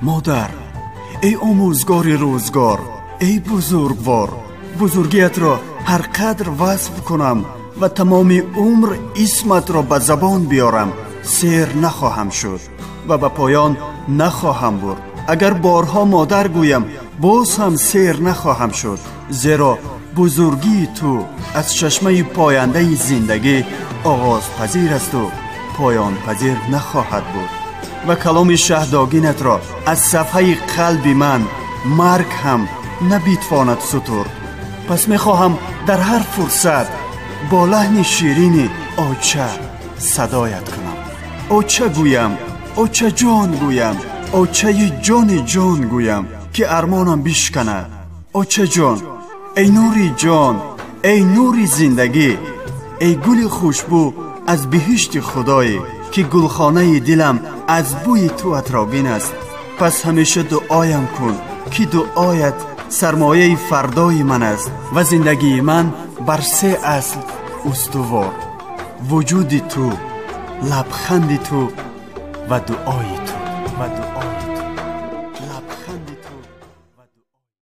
Модар, эй омӯзгори рӯзгор, эй бузургвор, бузургиятро ҳар қадр васф кунам ва тамоми умр исматро ба забон биёрам, сер нахоҳам шуд ва ба поён нахоҳам бурд. Агар борҳо модар гӯям, боз ҳам сер нахоҳам шуд, зеро бузургии ту аз чашмаи пояндаи зиндагӣ оғозпазир асту поёнпазир нахоҳад буд ва каломи шаҳдогинатро аз сафҳаи қалби ман марг ҳам набитвонад сутурд. Пас мехоҳам дар ҳар фурсат бо лаҳни ширини оча садоят кунам. Оча гӯям, очаҷон гӯям, очаи ҷони ҷон гӯям, ки армонам бишканад. Очаҷон, эй нури ҷон, эй нури зиндагӣ, эй гули хушбӯ аз биҳишти худое, ки гулхонаи дилам аз бӯи ту атробин аст. Пас ҳамеша дуоям кун, ки дуоят сармояи фардои ман аст ва зиндагии ман бар се асл устувор: вуҷуди ту, лабханди ту ва дуои ту, ва дуои ту.